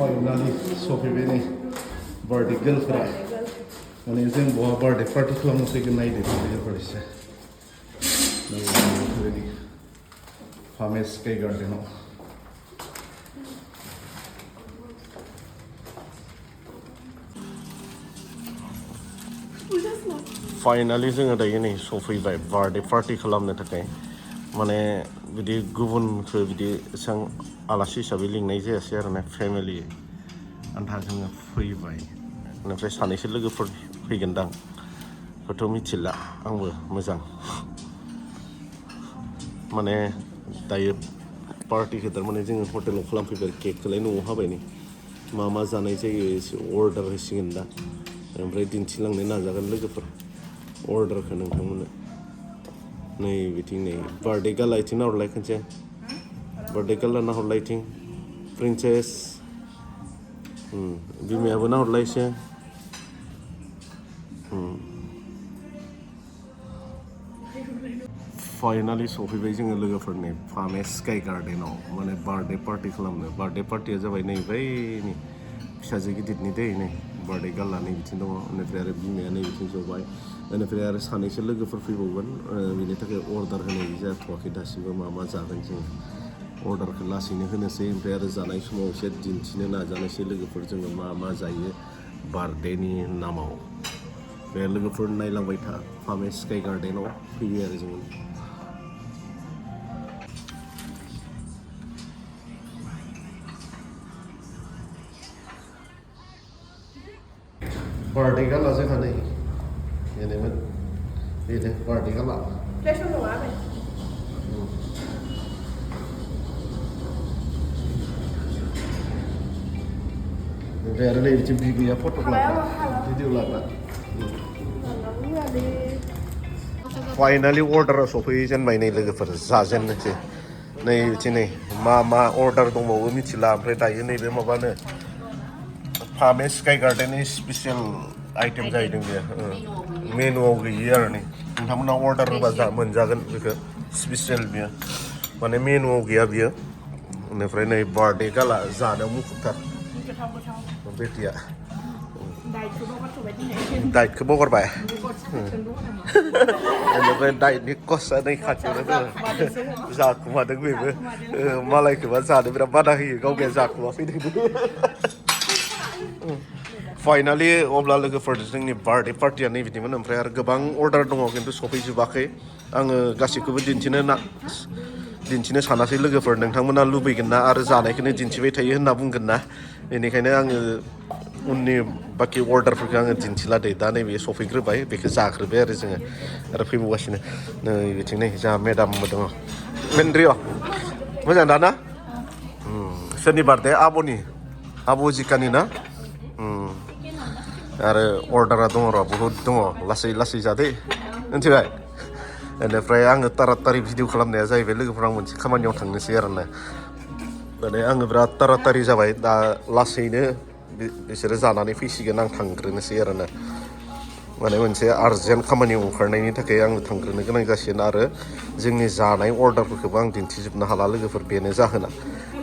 finally सफैबाय नै birthday गार्लफ्रा माने जों बहा बार्थडे पार्टि खालामनो फैगोन नायदो लोगोफोर एसे बेबायदि फामे स्काई गार्डेनाव फाइनालि जोङो दायो नै सफैबाय बार्थडे पार्टि खालामनो थाखाय माने बिदि गुबुनखौ बिदि एसां आलासि हिसाबै लिंनाय जायासै आरो ना फेमिलि आन्था जोङो फैबाय बेनिफ्राय सानैसो लोगोफोर फैगोनदां बेखौथ' मिथिला आंबो मोजां माने दायो पार्टिखौ थारमाने जोङो हटेलाव खालामफैबाय केकखौलाय न'आव हाबाय नै मा जानाय जायो एसे अर्डार होसिगोन दा ओमफ्राय दिन्थिलांनो नाजागोन लोगोफोर अर्डारखौ नोंथांमोननो नै बिथिं नै बार्थडे गाला इथिं नाहरलाय खनसे बार्थडे गाला नाहरलाय इथिं प्रिन्सेस बिमायाबो नाहरलाय एसे फाइनालि सफैबाय जोङो लोगोफोरनि फामे स्काई गार्डेनाव माने बार्थडे पार्टि खालामनो बार्थडे पार्टिया जाबाय नै बैनि फिसाजो गिदिरनि दै नै बार्थडे गाला नै बिथिं दङ बेनिफ्राय आरो बिमाया नै बिथिं जबाय बेनिफ्राय आरो सानैसो लोगोफोर फैबावगोन बेनि थाखाय अर्डार होनाय जाथ'वाखै दासिमबो मा जागोन जों अर्डारखौ लासैनो होनोसै ओमफ्राय आरो जानाय समाव एसे दिन्थिनो नाजानोसै लोगोफोर जोङो मा जायो बार्थडेनि नामाव बे लोगोफोर नायलांबाय था फामे स्काई गार्डेनाव फैयो आरो जोङो बार्थडे गाला जोंहा नै बेनोमोन बेनो बार्थडे गाला ओमफ्राय आरो नै बिथिं बिबैया फट' लाग्रा भिडिअ लाग्रा फाइनालि अर्डारा सफैजेनबाय नै लोगोफोर जाजेननोसै नै बिथिं नै मा अर्डार दंबावो मिथिला ओमफ्राय दायो नैबे माबानो फामे स्काई गार्डेननि स्पेसियेल आइटेम जाहैदों बेयो मेनुआव गैयि आरो नै नोंथांमोना अर्डार होबा मोनजागोन बेखौ स्पेसियेल बियो माने मेनुआव गैया बियो बेनिफ्राय नै बार्थडे गाला जानायाव मुखुबथार बेटिया डाइटखौ बावगारबाय बेनिफ्राय डाइटनि कस्टआ नै खाथियावनो दङ जाखुमादों बेबो मालायखौबा जानो बिराद बादा होयो गावनिया जाखुमाफैदों फाइनालि अब्ला लोगोफोर जोंनि बार्थडे पार्टिया नै बिदिमोन ओमफ्राय आरो गोबां अर्डार दङ खिन्थु सफैजोबाखै आङो गासैखौबो दिन्थिनो सानासै लोगोफोर नोंथांमोना लुबैगोन ना आरो जानायखौनो दिन्थिबाय थायो होनना बुंगोन ना बेनिखायनो आङो उननि बाखि अर्डारफोरखौ आङो दिन्थिला दे दा नैबे सफैग्रोबाय बेखौ जाग्रोबाय आरो जोङो आरो फैबावगासिनो नै बिथिं नै जोंहा मेडामबो दङ मेन्द्रिय' मोजां दा ना सोरनि बार्थडे आब' उजिखानि ना आरो अर्डारा दङ र' बहुद दङ लासै जादे मिथिबाय बेनिफ्राय आङो तारातारि भिडिअ खालामनाया जाहैबाय लोगोफोर आं मोनसे खामानियाव थांनोसै आरो ना माने आङो बिराद तारातारि जाबाय दा लासैनो बिसोरो जानानै फैसिगोन आं थांग्रोनोसै आरो ना माने मोनसे आर्जेन्ट खामानियाव ओंखारनायनि थाखाय आङो थांग्रोनो गोनां जासिगोन आरो जोंनि जानाय अर्डारफोरखौबो आं दिन्थिजोबनो हाला लोगोफोर बेनो जाहोना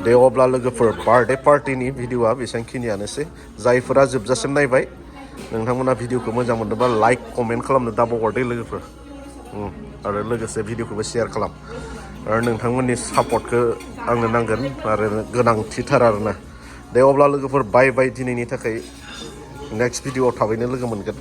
दे अब्ला लोगोफोर बार्थडे पार्टिनि भिडिअआ बेसेबांखिनियानोसै जायफोरा जोबजासिम नायबाय नोंथांमोना भिडिअखौ मोजां मोनदोंबा लाइक कमेन्ट खालामनो दाबावहरदो लोगोफोर आरो लोगोसे भिडिअखौबो शेयार खालाम आरो नोंथांमोननि सापर्टखौ आंनो नांगोन आरो गोनांथिथार आरोना दे अब्ला लोगोफोर बाय दिनैनि थाखाय नेक्स्ट भिडिअआव थाबैनो लोगो मोनगोन